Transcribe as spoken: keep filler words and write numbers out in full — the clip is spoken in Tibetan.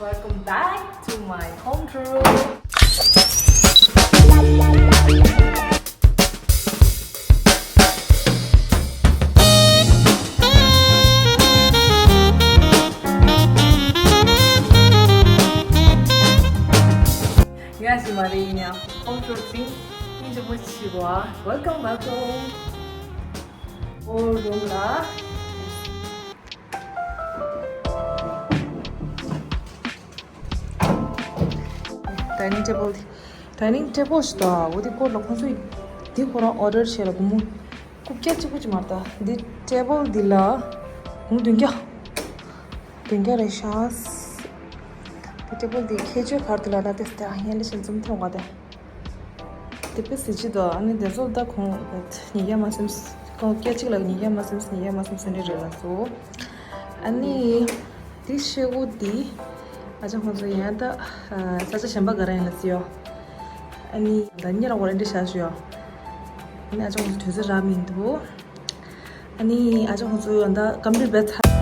Welcome back to my home tour. ཡ་ཞི་མ་རེ་ཡིན་ཡང་ཧོམ་ཊུར་ཚིང་སྙིང་རྗེ་པོ་བྱེད་པ། Welcome, welcome. ཨོ་རུམ་ལ། ཌའི་ནིང་ཊེ་བལ་དེ། ཌའི་ནིང་ཊེ་བལ་ཞིག་དང་འོ་དེ་སྐོར་ལ་ཁོང་ཚོས་དེ་ཁོ་རང་ཨོ་ཌར་བྱས་ལ་སྒོར་མོ་རྐུབ་བཀྱག་གཅིག་པོ་ཅིག་མ་རེད་ད། འདི་ཊེ་བལ་འདི་ལ་སྒོར་མོ་བདུན་བརྒྱ། བདུན་བརྒྱ་རེད་ཤག་འདི་ཊེ་བལ་འདི་ཁྱད་ཆོས་ག་རེ་འདུག་ལབ་ན། དེ་སྟེ་ཨ་ཡན་ལེ་ཞིག་འཛུམ་ཐོན་བ་དེ། དེ་དཔེ་གཟི་བརྗིད་དོ། ཨ་ནི་དེ་ཚོ་ད་ཁོང་ཉིས་བརྒྱ་མ་ཟིན། ཁོང་སྐད་ཅིག་ལ་ཉིས་བརྒྱ་མ་ཟིན་ཉིས་བརྒྱ་མ་ཟིན་ཟིན་རེད་རེད་ལ་སོ། ཨ་ནི་དེ་ཤེལ་སྒོ་འདི་ཨ་ཅག་ཁོང་ཚོ་ཡང་ད་ས་ཆ་གཞན་པ་ག་རེ་ཡིན་ལ་སི་ཡོ། ཨ་ནི་ད་ཉེ་རང་ཝ་རན་ཊི་བཞག་ཞུ་ཡོ། ཨ་ནི་ཨ་ཅག་ཁོང་ཚོ་དུས་ཚོད་རག་མི་འདུག་ཨ་ནི་ཨ་ཅག་ཁོང་ཚོ་ཡང་ད་ཀམ་པི་ཊར་བེད་ཚར།